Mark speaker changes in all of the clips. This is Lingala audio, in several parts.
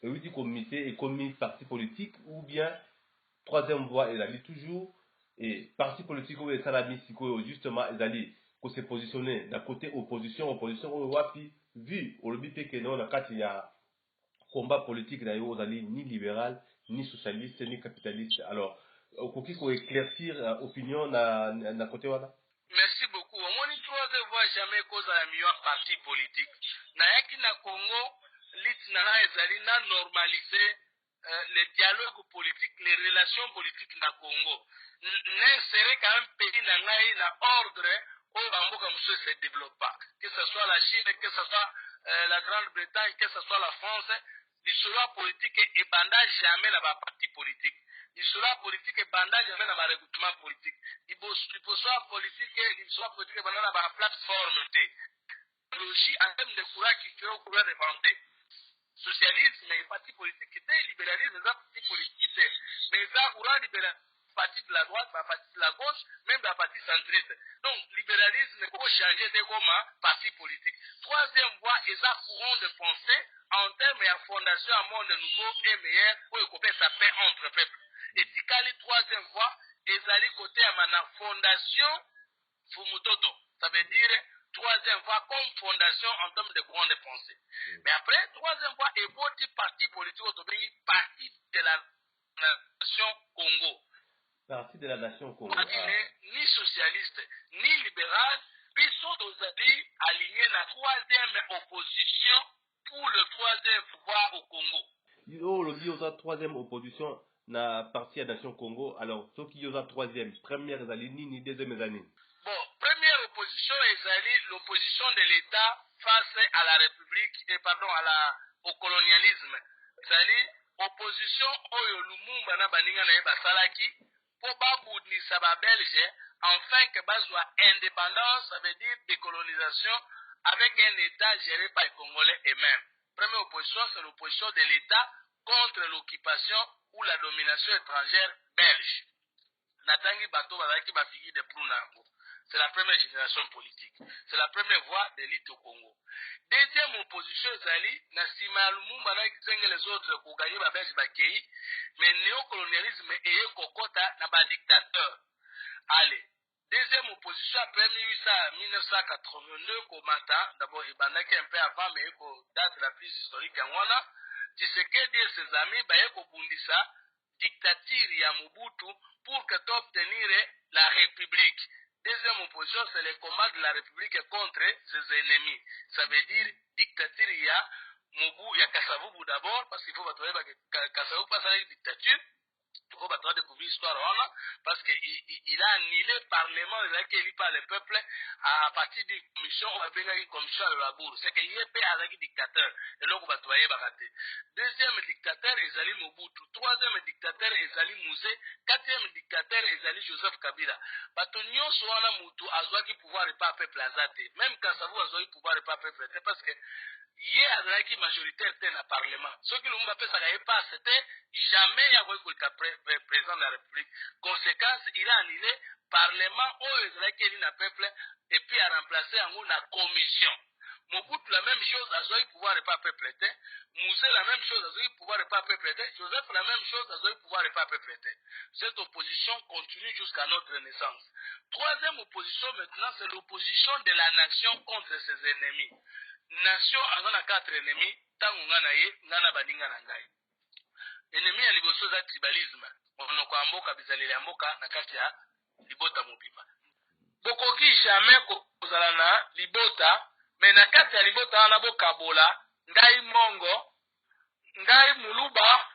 Speaker 1: Euti komite, ekomi parti politique ou bien troisième voie ezali toujours et parti politique oyo esalami sikoyo justement ezali kose positionner na côté opposition? Opposition oyo wapi, vu olobi mpe ke no na kati ya combat politique na yo ozali ni libéral, ni socialiste, ni capitaliste? Alors okoki koéclaircir opinion na côté wana?
Speaker 2: Merci beaucoup. Omoni, troisième voie jamais kozala miyo parti politique. Nayaki na Congo, lutte na ngai ezali na normaliser le dialogue politique, les relations politiques na Congo, n'insérer quand même pays na ngai na ordre oyo bamboka mosusu se développe pas, que ce soit la Chine, que ce soit la Grande-Bretagne, que ce soit la France. Lisolo ya politique ebanda jamais na baparti politique. Lisolo ya politique ebanda jamais na baregroupement politique. Liboso ya politique, lisolo ya politique ebanda na baplateforme te. Logie en termes de courant culturel, courant de pensée, socialisme est parti politique te, libéralisme eza parti politique te, mais eza courant libéral, parti de la droite, parti de la gauche, même la parti centriste. Donc libéralisme changer te koma parti politique. Troisième voie eza courant de pensée en termes ya fondation ya monde nouveau et meilleur oyo ekopesa paix entre peuple. Etikali troisième voie ezali koteyama na fondation Fumutoto. Ça veut dire troisième voie comme fondation en termes de courant de pensée. Mais après, troisième voie eboti parti politique oyo tobengi Parti de la Nation Congo.
Speaker 1: Parti de la Nation Congo.
Speaker 2: Ah. Ni socialiste ni libéral, biso tozali aligné na troisième opposition pour le troisième pouvoir au Congo.
Speaker 1: Yo olobi oza troisième opposition na parti ya Nation Congo. Alors soki yo oza troisième, première ezali nini? Deuxième ezali nini?
Speaker 2: Bon, première opposition ezali l'opposition de l'État face à la République et pardon, à la au colonialisme. Ezali opposition oyo Lumumba na baninga na ye basalaki mpo babundisa babelge enfin que bazwa indépendance, ça veut dire décolonisation avec un État géré par les Congolais eux-mêmes. Première opposition, c'est l'opposition de l'État contre l'occupation ou la domination étrangère belge. Natangi bato bazalaki bafigure de proue na yango. C'est la première génération politique, c'est la première voie de lutte au Congo. Deuxième opposition ezali na nsima ya Lumumba na Gizenga, les autres kogagner, babelge bakei, mais néocolonialisme eye kokɔta na badictateur. Allez, deuxième opposition après 1800, 1982 komata, d'abord ebandaki un peu avant, mais eko date la plus historique yango wana, Tshisekedi et ses amis baye kobundisa dictature ya Mobutu pour que toobtenir la République. Deuxième opposition, c'est le combat de la République contre ses ennemis. Ça veut dire dictature ya Mobu, ya Kasavubu d'abord, parce qu'il faut bato bayeba Kasavubu asalaki dictature. Il faut bato badécouvrir histoire wana, parce que il a annulé parlement ezalaki élu par le peuple à partir d'une commission oyo babengaki commission ya Luluabourg. C'est que ye mpe azalaki dictateur, eloko bato bayebaka te. Deuxième dictateur ezali Mobutu, troisième dictateur ezali Mzee, quatrième dictateur ezali Joseph Kabila. Bato nyonso wana, mutu azwaki pouvoir epa peuple aza te. Même Kasavubu azwaki pouvoir epa peuple te, parce que ye azalaki majoritaire te na parlement. Soki Lumumba apesaka ye passe te, jamais ye akoki koleka président de la République. Conséquence, il a annulé parlement oyo ezalaki élu na peuple et puis aremplace yango na commission. Mobutu, la même chose, azwaki pouvoir epa peuple te. Mzee, la même chose, azwaki pouvoir epa peuple te. Joseph, la même chose, azwaki pouvoir epa peuple te. Cette opposition continue jusqu'à notre naissance. Troisième opposition maintenant, c'est l'opposition de la nation contre ses ennemis. Nation aza na quatre ennemis. Ntango ngai na ye, ngai na baninga na ngai, ennemi ya liboso eza tribalisme, monoko ya mboka, bizaleli ya mboka na kati ya libota mobimba. Bokoki jamais kozala na libota, mais na kati ya libota wana bokabola: ngai mongo, ngai muluba,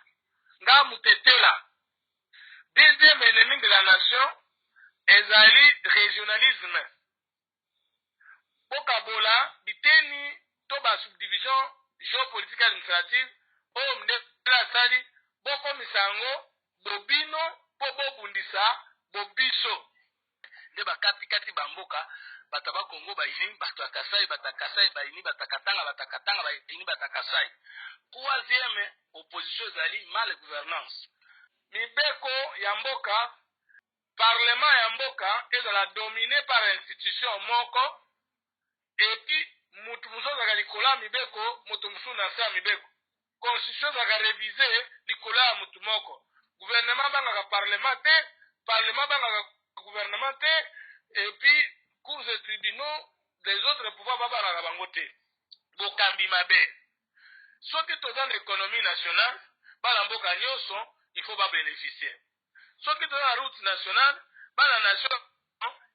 Speaker 2: ngai mutetela. Deuxième ennemi de la nation ezali régionalisme, bokabola biteni to basubdivision géopolitique administrative oyo ndenge asali, bokomisa yango bobino mpo bobundisa bobiso. Nde bakatikati bamboka, bato ya Bakongo bayini bato ya Kasai, bato ya Kasai bayini bato ya Katanga, bato ya Katanga bayini bato ya Kasai. Troisième opposition ezali mal gouvernance. Mibeko ya mboka, parlement ya mboka ezala dominé par institution moko, et puis mutu mosusu azalaka likolo ya mibeko, moto mosusu na se ya mibeko. Constitution ezalaka révisé likolo ya motu moko. Gouvernement bangaka parlement te, parlement bangaka gouvernement te, et puis cours et tribunaux, les autres pouvoirs babangaka bango te. Bokambi mabe. Soki toza na économie nationale, bana mboka nyonso il faut babénéficier. Soki toza na route nationale, bana nation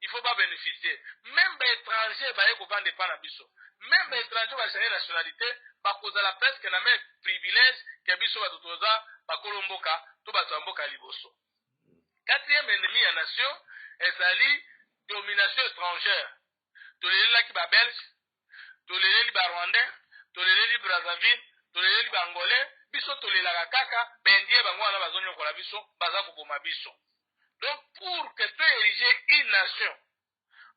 Speaker 2: il faut babénéficier. Même baétranger baye kovanda epa na biso, même baétranger bachange nationalité, bakozala presque na même privilège ke biso bato toza bakolo mboka to bato ya mboka ya liboso. Quatrième ennemi ya nation ezali domination étrangère. Tolelelaki Babelge, toleleli Barwandais, toleleli Brazzaville, toleleli Baangolais. Biso tolelaka kaka Baindien. Bango wana bazonyokola biso, baza koboma biso. Donc pour que toérige une nation,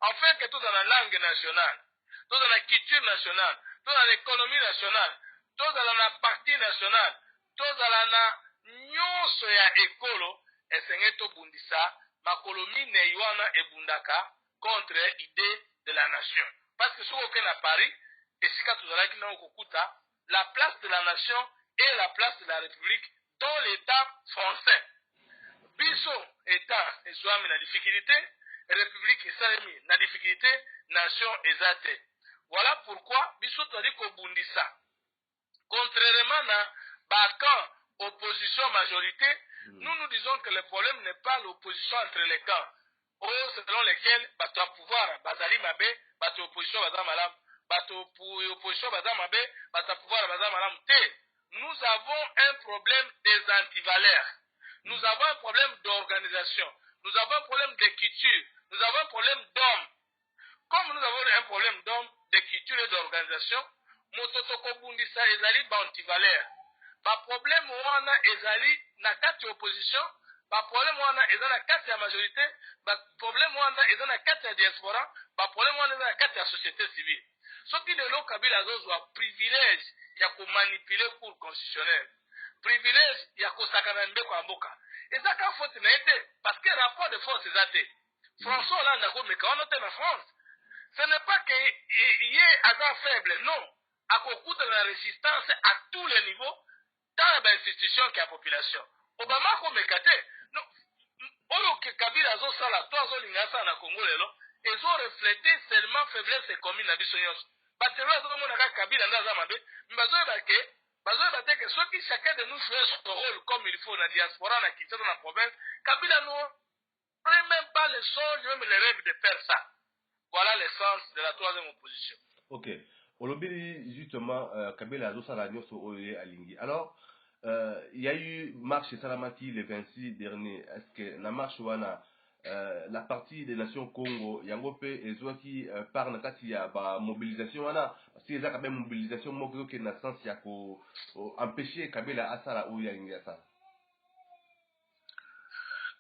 Speaker 2: afin que tozala na langue nationale, tozala na culture nationale, tozala na économie nationale, tozala na parti nationale, tozala na nyonso ya ekolo, esengeli tobundisa makolo minei wana ebundaka contre idée de la nation. Parce que soki okende na Paris, esika tozalaki nango kokuta la place de la nation et la place de la République dans l'État français. Biso État ezwami na difficulté, République esalemi na difficulté, nation eza te. Voilà pourquoi biso tozali kobundisa, contrairement na bacamp opposition majorité. Nous, nous disons que le problème n'est pas l'opposition entre les camps oyo selon lesquels bato ya pouvoir bazali mabe, bato ya opposition baza malamu, bato opposition baza mabe, bato ya pouvoir baza malamu te. Nous avons un problème des antivaleurs, nous avons un problème d'organisation, nous avons un problème de culture, nous avons un problème d'homme. Comme nous avons un problème d'homme, de culture et d'organisation, moto tokobundisa ezali baantivaleur. Baproblème wana ezali na kati ya opposition, baproblème wana eza na kati ya majorité, baproblème wana eza na kati ya diaspora, baproblème wana eza na kati ya société civile. Soki lelo Kabila azozwa privilège ya komanipuler Cour constitutionnelle, privilège ya kosakana ndeko ya mboka, eza ka faute na ye te, parce que rapport de force eza te. François Hollande akomeka wana te na France. Ce n'est pas que ye aza faible, non. Akokutana na résistance à tous les niveaux, tant ya bainstitution ke ya population. Obama akomeka te. Oyo Kabila azosala to azolinga asala na Congo lelo ezorefléter seulement faiblesse ekomi na biso nyonso. Bato lelo azomona kaka Kabila nde aza mabe, me bazoyeba ke, bazoyeba te ke soki chacun de nous jouait son rôle comme il faut na diaspora, na Kinshasa, na province, Kabila n'aurait même pas le songe, même le rêve de faire ça. Voilà l'essence de la troisième opposition.
Speaker 1: Ok, olobeli justement Kabila azosala nyonso oyo ye alingi. Alors il y a eu marche esalamaki le 26 dernier. Est ce que na marche wana, la partie des nations Congo yango mpe ezwaki part na kati ya bamobilisation wana? Parce que eza quand même mobilisation moko ezokende na sens ya koempêcher Kabila asala oyo alingi asala.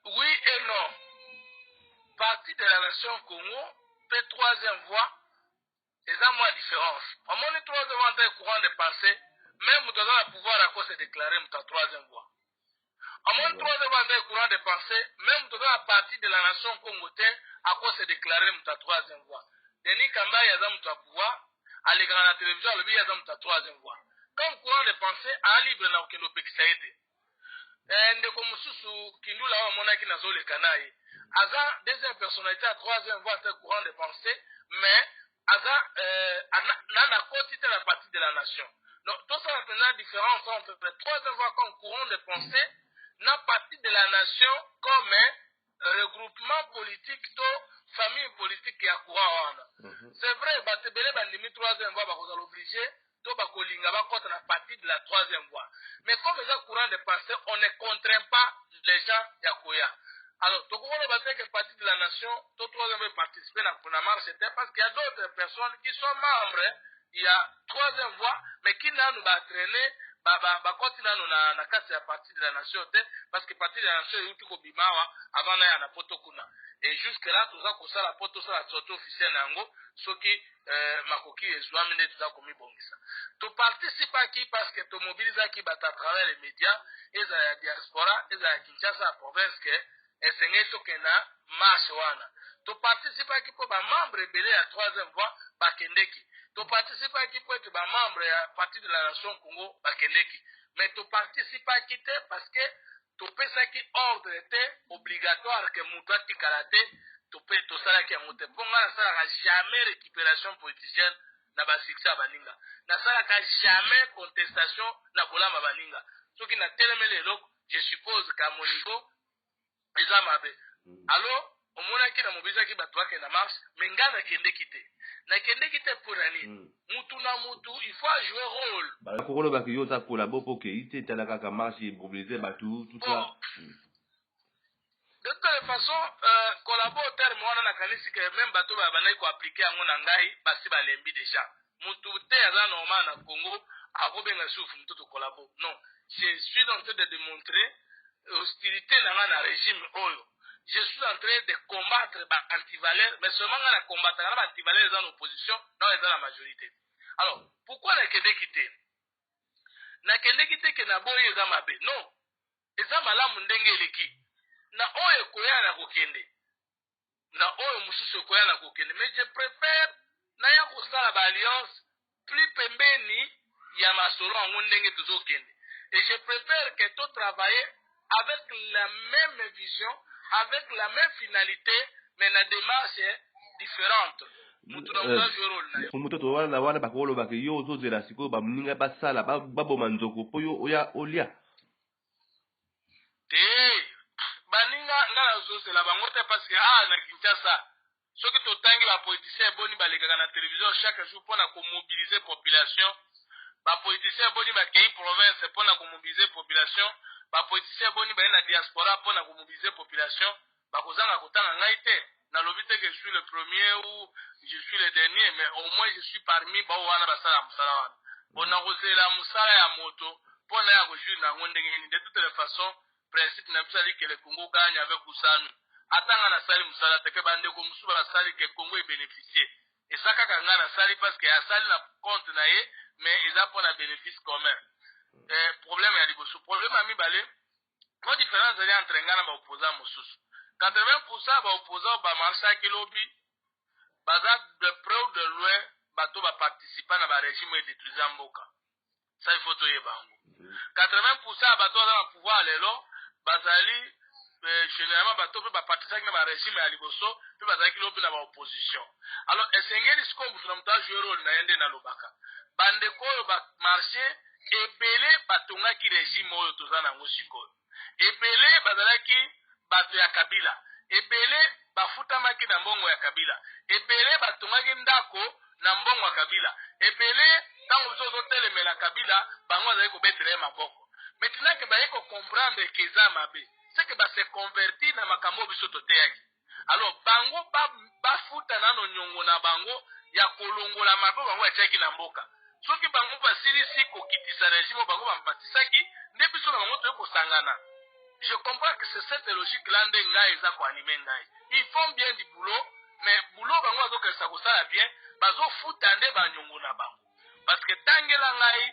Speaker 2: Oui et non. Parti de la nation Congo mpe troisième voie eza mwa différence. Omoni, troisième voie nte courant de pensée. Même moto aza na pouvoir akose déclarer moto ya troisième voie. Omoni, troisième voie nte courant de pensée. Même moto aza na parti de la nation Congo te akose déclarer moto ya troisième voie. Denis Kambai aza moto ya pouvoir, alekaka na télévision, alobi ye aza moto ya troisième voie. Comme courant de pensée, aa libre na kokende opekisa ye te. Ndeko mosusu Kindula oyo amonaki nazoleka na ye aza deuxième personnalité ya troisième voie te, courant de pensée, mais aza na nakoti te na parti de la nation. Donc tosala mpenza différence entre troisième voie comme courant de pensée na parti de la nation comme regroupement politique to famille politique ya courant wana. C'est vrai, bato ebele bandimi troisième voie bakozala obligé to bakolinga bakɔta na parti de la troisième voie, mais comme eza courant de pensée, on ne contraint pas les gens ya koya. Alors tokokoloba te que parti de la nation to troisième voie participer na marche te, parce qu'il y a d'autres personnes qui sont membres il y a troisième voie mais qui nanu batraîne, bakɔti nanu na kati ya parti de la nation te, parce que parti de la nation euti kobima awa avant na ya na poto kuna. Et jusque là toza kosala po tosala sortie officielle na yango. Soki makoki ezwami nde toza komibongisa. Toparticipaki parce que tomobilizaki bato à travers les médias, ezala ya diaspora, ezala ya Kinshasa, ya province, ke esengeli tokenda marche wana. Toparticipaki mpo bamembre ebele ya troisième voie bakendeki. Toparticipaki mpo ete bamembre ya parti de la nation Congo bakendeki. Mais toparticipaki te parce que topesaki ordre te obligatoire ke moto atikala te. Tosalaki yango te mpo ngai nasalaka jamais récupération politicienne na basuccès ya baninga, nasalaka jamais contestation na bolama baninga. Soki natelemeli eloko, je suppose qu'à mon niveau eza mabe. Alors omonaki na mobilisaki bato bakende na marche, mais ngai nakendeki te. Nakendeki te mpo na nini? Mutu na mutu, il faut ajouer rôle.
Speaker 1: Bakolobaki yo oza collabo mpo okei te. Tala kaka marche mobiliser bato, tout ça.
Speaker 2: De toutes les façons, collabo, terme wana nakanisi ke même bato babandaki koappliquer yango na ngai basi balembi déjà. Mutu te aza normal na Congo akobenga sufu moto collabo. Non, je suis en train de démontrer hostilité na ngai na régime oyo. Je suis en train de combattre baantivaleur, mais seulement ngai na combattaka na baantivaleur eza na opposition na eza na majorité. Alors pourquoi nakendeki te? Nakendeki te ke naboyi eza mabe, non, eza malamu ndenge eleki. Na oyo ekoya na kokende, na oyo mosusu ekoya na kokende, mais je préfère naya kosala baalliance plus pembeni ya masolo yango ndenge tozokende, et je préfère que totravailler avec la même vision, avec la même finalité, mais na démarche différente. Mutu na mutu ajouer rôle na ye.
Speaker 1: Mototo wana wana bakolobaka yo ozozela sikoyo baninga basala baboma nzoko mpo yo oya olia.
Speaker 2: Te, baninga nga nazozela bango te, parce que ah, na Kinshasa, soki totangi bapoliticien eboni balekaka na télévision chaque jour mpona komobiliser population, bapoliticien eboni bakei province mpona komobiliser population, bapoliticien eboni baye na diaspora mpona komobiliser population, bakozanga kotanga ngai te. Nalobi te que je suis le premier ou je suis le dernier, mais au moins je suis parmi bao wana basala mosala wana. Bon, nakozela mosala ya moto mpo na ya kojouir na yango ndenge nini? De toutes les façons, principe na biso ali que le Congo gagne avec ou sans nous. Ata nga nasali mosala te, ke bandeko mosusu basali, ke Congo ebénéficie, eza kaka nga nasali parce que asali na compte na ye, mais eza mpo na bénéfice commun. Problème ya liboso. Problème ya mibale, mo différence ezali entre ngai na baopposant mosusu. 80 % baopposant bamarchaki lobi baza de près ou de loin bato baparticipa na barégime edétruisa mboka. Ça, il faut toyeba yango. 80 % ya bato baza na pouvoir lelo bazali généralement bato mpe baparticipaki na barégime ya liboso mpe bazalaki lobi na baopposition. Alors esengeli sikoyo moto na moto ajouer rôle na ye. Nde nalobaka, bandeko oyo bamarche ebele batongaki régime oyo toza nango sikoyo, ebele bazalaki bato ya Kabila, ebele bafutamaki na mbongo ya Kabila, ebele batongaki ndako na mbongo ya Kabila, ebele ntango biso ozotelemela Kabila, bango bazali kobetela ye maboko. Maintenant ke baye kocomprendre ke eza mabe, c'est que base convertir na makambo oyo biso toteyaki. Alors bango bafuta nano niongo na bango ya kolongola mabe oyo bango batiaki na mboka. Soki bango basilisi kokitisa régime oyo bango bamatisaki, nde biso na bango toye kosangana. Je comprends que c'est cette logique là nde ngai eza koanimer ngai. Ils font bien du boulot, mais boulot bango bazokesa kosala bien, bazofuta nde baniongo na bango, parce que tangela ngai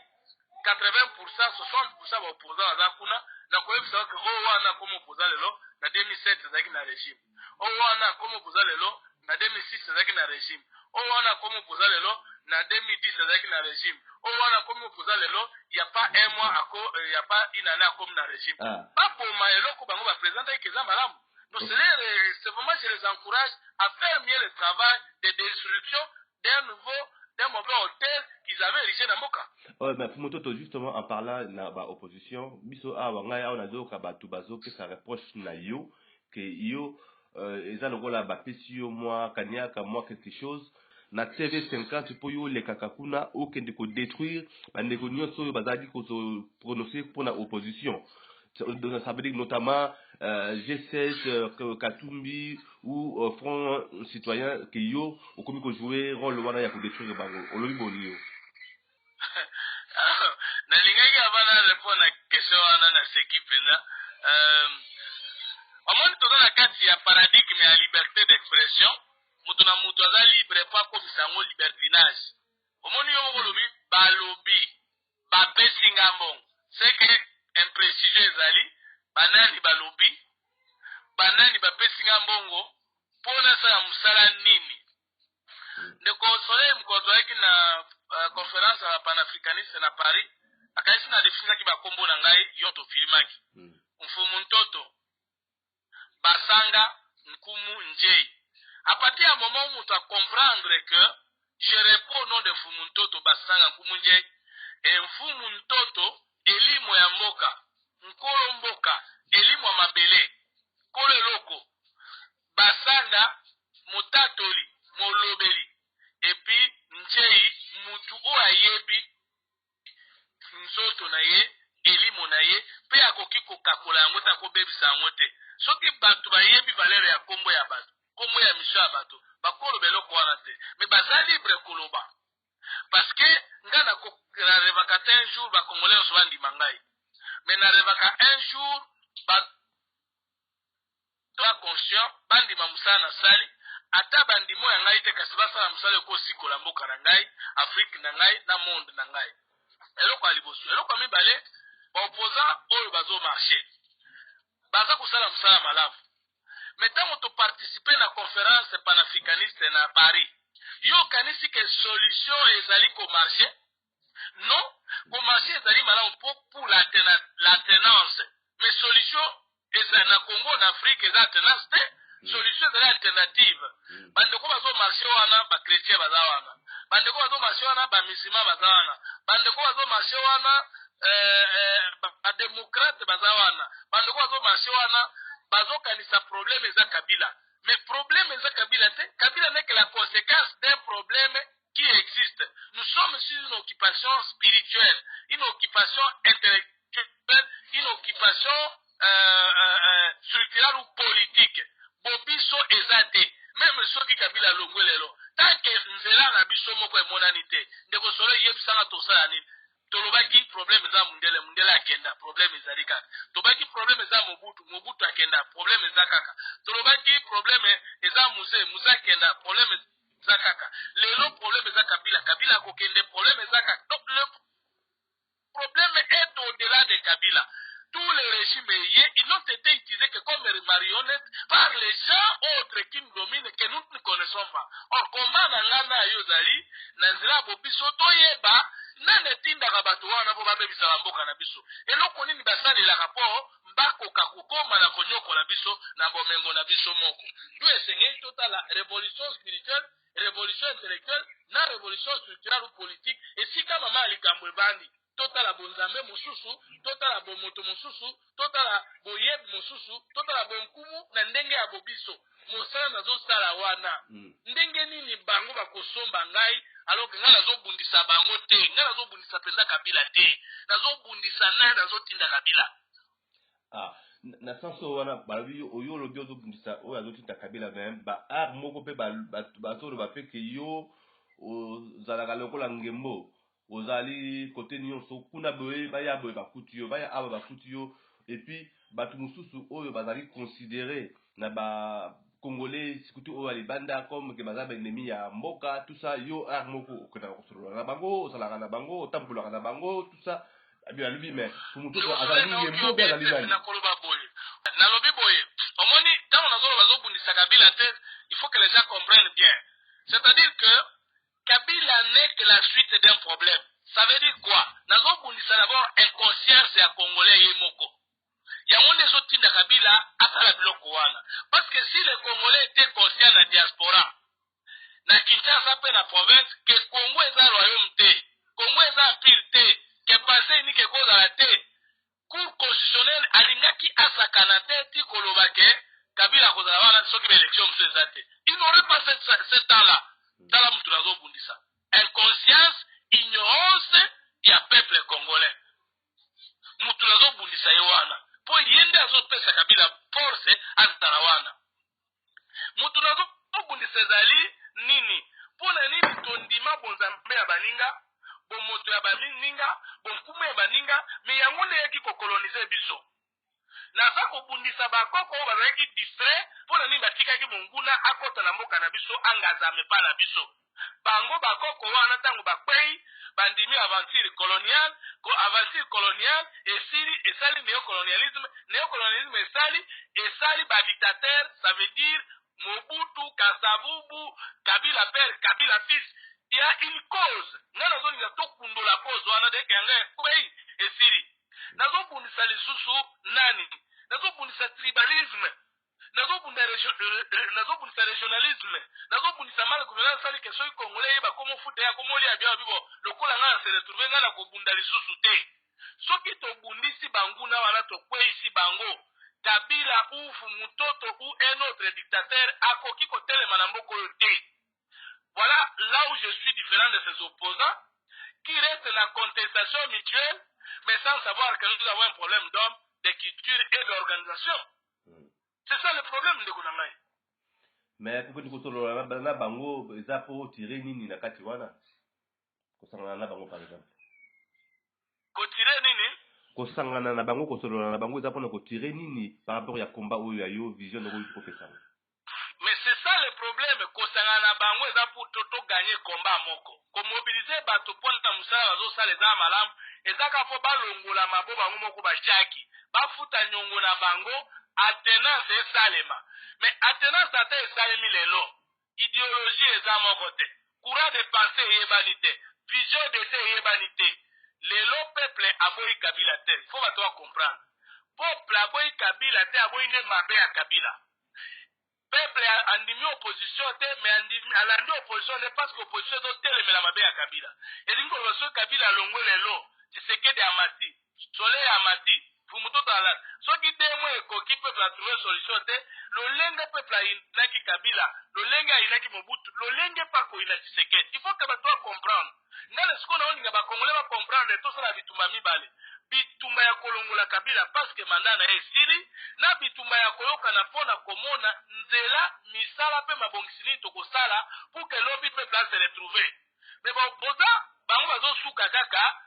Speaker 2: 80 %, 60 % baopposant baza kuna, nakoyebisa ke oyo wana komi opposant lelo, na 2007 ezalaki na régime, oyo wana komi opposant lelo, na 2006 ezalaki na régime, oyo wana komi opposant lelo, na 2010 ezalaki na régime, oyo wana komi opposant lelo, y a pas un mois ako, y a pas une année akomi na régime. Baboma eloko bango baprésentaki eza malamu. Donc c'est vraiment, je les encourage à faire mieux le travail de destruction d'un nouveau d'un mauvais hôtel qu'ils avaient érigé na mboka.
Speaker 1: Ouais, mais Mototo, justement, en parlant na ba opposition, biso awa, ngai awa nazoyoka bato bazopesa reproche na yo ke yo eza lokola bapesi yo mwa kaniaka, mwa quelque chose na TV 50 mpo yo olekaka kuna okende kodétruire bandeko nyonso oyo bazalaki kose prononcer mpona opposition. Ça veut dire notamment G7, Katumbi ou Front Citoyen, ke yo okomi kojouer rôle wana ya kodétruire bango. Olobi boni yo?
Speaker 2: Nalingaki avant na répondre na question wana, naseki mpenza. Omoni, toza na kati ya paradigme ya liberté d'expression. Moto na moto aza libre po akomisa yango libertinage. Omoni, yo moko olobi balobi bapesi nga mbongo, c'est que imprécision ezali. Banani balobi? Banani bapesi nga mbongo? Mpo nasala mosala nini? Ndeko Soleil, moko azwaki na conférence ya bapanafricaniste na Paris. Akanisi na definisaki bakombo na ngai, yo tofilmaki. Mfumu Ntoto Basanga Nkumu Njei. À partir ya moment où moto acomprendre que je réponds au nom de Mfumu Ntoto Basanga Nkumu Njei, e Mfumu Ntoto elimo ya mboka, nkolo mboka, elimo ya mabele, nkolo eloko, Basanga motatoli, molobeli, et puis Njei mutu oyo ayebi nzoto na ye, elimo na ye, mpe akoki kokakola yango te, akobebisa yango te. Soki bato bayebi valeur ya nkombo ya bato, nkombo ya mission ya bato, bakoloba eloko wana te, mais baza libre koloba, parce que nga narêvaka te un jour Bacongolais nyonso bandima ngai, mais narêvaka un jour bato conscient bandima mosala nasali, ata bandimo ya ngai te, kasi basala mosala ekosikola mboka na ngai, Afrique na ngai, na monde na ngai. Eloko ya liboso. Eloko ya mibale, baopposant oyo bazomarcher baza kosala mosala malamu, mais ntango toparticiper na conférence panafricaniste na Paris, yo okanisi ke solution ezali komarcher? Non, komarcher ezali malamu mpo pour l'alternance, mais solution ezali na Congo, na Afrique, eza alternance te. Solution ezali alternative. Bandeko bazomarcher wana, bachrétien baza wana, bandeko bazomarcher wana, bamusulman baza wana, bandeko bazomarcher wana, badémocrate baza wana, bandeko bazomarcher wana bazokanisa problème eza Kabila. Mais problème eza Kabila te. Kabila n'est que la conséquence d'un problème qui existe. Nous sommes sur une occupation spirituelle, une occupation intellectuelle, une occupation structurelle ou politique. Bobiso eza te. Même soki Kabila alongwe lelo, tant que nzela na biso moko emonani te, ndeko Solo, eyebisanga tosala nini? Tolobaki problème eza mundele, mundele akenda, problème ezali kaka. Tolobaki problème eza Mobutu, Mobutu akenda, problème eza kaka. Tolobaki problème eza Mzee, Mzee akenda, problème eza kaka. Lelo problème eza Kabila, Kabila akokende, problème eza kaka. Donc le problème est au-delà de Kabila. Tous les régimes ayés, ils n'ont été utilisés que comme marionnettes par les gens autres qui nous dominent, que nous ne connaissons pas. Or, comment na nga na yo ozali na nzela ya bobiso, toyeba nani etindaka bato wana mpo babebisaka mboka na biso, eloko nini basalelaka mpo bakoka kokóma na konyokola biso na bomengo na biso moko? Du esengeli totala révolution spirituelle, révolution intellectuelle na révolution structurelle ou politique. Esika mama ya likambo ebandi, totala bonzambe mosusu, totala bomoto mosusu, totala boyebi mosusu, totala bonkumu na ndenge ya bobiso. Mosala nazosala wana, ndenge nini bango bakosomba ngai alors que ngai nazobundisa bango te? Ngai nazobundisa mpenza Kabila te. Nazobundisa nani? Nazotinda Kabila.
Speaker 1: Ah, na sens oyo wana balobi, oyo olobi ozobundisa oyo azotinda Kabila, mais baart moko mpe bazoloba mpe ke yo ozalaka lokola ngembo, ozali kote nyonso kuna boye, baya boye bakuti yo, baya awa bakuti yo. Et puis bato mosusu oyo bazali considéré na Bacongolais, surtout oyo ya libanda, comme ke baza baennemi ya mboka, tout ça, yo art moko okendaka kosolola na bango, ozalaka na bango, otambolaka na bango, tout ça. Alobi mais motu azali ngembo mpe azali nani?
Speaker 2: Nakoloba boye, nalobi boye, omoni, ntango nazoloba bazobundisa Kabila te, il faut que les gens comprennent bien, c'est-à-dire que Kabila n'est que la suite d'un problème. Ça veut dire quoi? Nazobundisa d'abord inconscience ya Congolais ye moko. Yango nde ezotinda Kabila asala biloko wana, parce que si le Congolais était conscient na diaspora, na Kinshasa mpe na province, ke Congo eza royaume te, Congo eza empire te, ke pensée unique ekozala te, Cour constitutionnelle alingaki asakana te ti koloba ke Kabila akozala wana soki baélection mosusu eza te. Il n'aurait pas ce temps là. Tala, motu nazobundisa inconscience, ignorance ya peuple congolais. Motu nazobundisa ye wana mpo ye nde azopesa Kabila force azala wana. Motu nazobundisa ezali nini? Mpo na nini tondima bonzambe ya baninga, bomoto ya baninga, bonkumu ya baninga, mais yango nde eyaki kocoloniser biso? Naza kobundisa bakoko oyo bazalaki distrait. Mpo na nini batikaki monguna akɔta na mboka na biso, angazama epa na biso? Bango bakoko wana, ntango bakwei, bandimi aventure coloniale. Aventure coloniale esili, esali néocolonialisme. Néocolonialisme esali badictateur, ça veut dire Mobutu, Kasavubu, Kabila père, Kabila fils. Il y a une cause. Nga nazolinga tokundola cause wana deke yanga ekwei. Esili. Nazobundisa lisusu nani? Nazobundisa tribalisme, nazobundisa régionalisme, nazobundisa mal gouvernance. Asali ke soki Congolais yeba komofuta ye, akomolia bia bibo lokola ngai na se retrouve. Ngai na kobunda lisusu te. Soki tobundisi banguna wana, tokweyisi bango, Kabila ou Fumutoto ou un autre dictateur akoki kotelema na mboka oyo te. Voilà là où je suis différent de ses opposants qui restent la contestation mutuelle, mais sans savoir que nous avons un problème d'homme, de culture et d'organisation. C'est ça le problème, ndeko na ngai.
Speaker 1: Mais kokende kosolola na bango eza mpo tirer nini na kati wana, kosangana na bango par exemple?
Speaker 2: Kotirer nini?
Speaker 1: Kosangana na bango, kosolola na bango eza mpona kotirer nini par rapport ya combat oyo ya yo, vision okoki kopesanga?
Speaker 2: Mais c'est ça le problème. Kosangana na bango eza pour togagner combat moko. Komobiliser bato mpona mosala bazosala eza malamu, eza kaka mpo balongola mabo bango moko batiaki, bafuta nyongo na bango, alternance esalema. Mais alternance ata esalemi lelo, idéologie eza moko te, courant de pensée eyebani te, vision de te eyebani te. Lelo peuple aboyi Kabila te. Faut bato bacomprendre, peuple aboyi Kabila te, aboyi nde mabe ya Kabila. Peuple andimi opposition te, mais andimi, alandi opposition te parce que opposition ezotelemela mabe ya Kabila. Elingi koloba, soki Kabila alongwe lelo, Tshisekedi amati, Soleil amati, Fumutoto alati, soki 2 mois ekoki, peuple atrouve solution te, lolenge peuple ayinaki Kabila, lolenge ayinaki Mobutu, lolenge mpe akoyina Tshisekedi. Il faut que bato bacomprendre. Ngai na sikoyo naolinga Bacongolais bacomprendre, tosala bitumba mibale: bitumba ya kolongola Kabila parce que mandat na ye esili, na bitumba ya koyokana mpo na komona nzela, misala mpe mabongisi nini tokosala pour que lobi peuple ase retrouve. Mais baopposants bango bazosuka kaka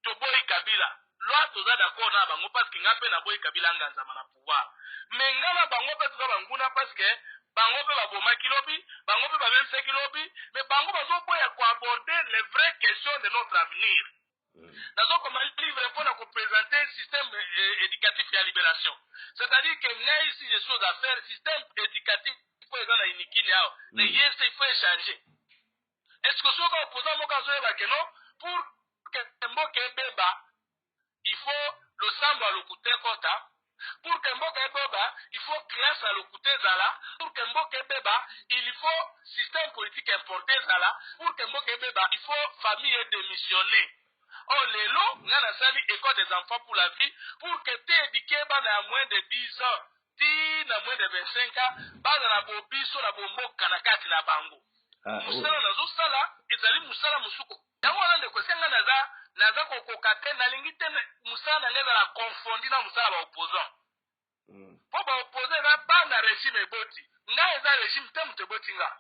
Speaker 2: toboyi Kabila. Loi, toza d'accord na bango parce que nga mpe naboyi Kabila nganzama na pouvoir. Mais nga na bango mpe toza banguna parce que bango mpe babomaki lobi, bango mpe babebisaki lobi. Mais bango bazoboya koaborder les vraies questions de notre avenir. Nazokoma livre mpona koprésenter système éducatif ya libération, c'est-à-dire que ngai, si je suis aux affaires, système éducatif po eza na Unikin awa na ye se, il faut échanger. Est ce que soki opposant moko azoyeba ke non, pour que mboka ebeba, il faut losambo ya lokuta ekɔta, pour que mboka ebeba, il faut classe ya lokuta ezala, pour que mboka ebeba, il faut système politique importé ezala, pour que mboka ebeba, il faut famille edémissionner? Or lelo nga nasali école des enfants pour la vie pour que te éduquer bana ya moins de 10 ans ti na moins de 25 ans, baza na bobiso na bomboka na kati na bango. Mosala nazosala ezali mosala mosuku. Yango wana, ndeko, esi nga naza kokoka te, nalingi te mosala na ngai ezala confondu na mosala baopposant, mpo baopposant eza bana régime eboti. Ngai eza régime te moto eboti nga.